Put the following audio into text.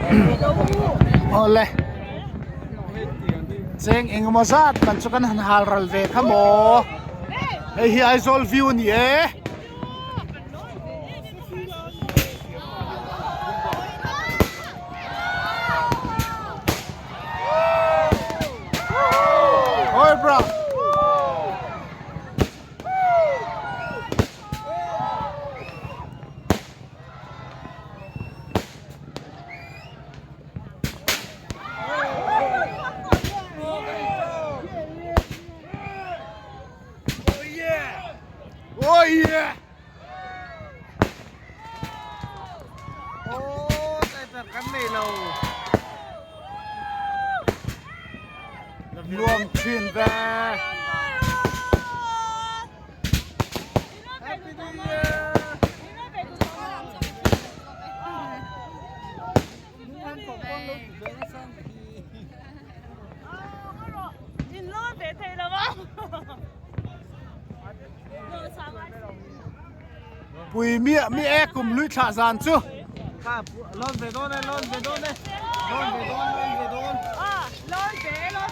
Awle cheng engemaw zat man chu kan han hal ral ve kha maw hei hi Aizawl view a ni e. Oi bro. Oh yeah! Oh, tai kan nei lo. Nuam thin ve. Happy New Year! Pui miah mi e kum lui thlah zan chu. Lon ve dawn e, lon ve dawn e. Lon ve dawn, lon ve dawn. Lon ve lo.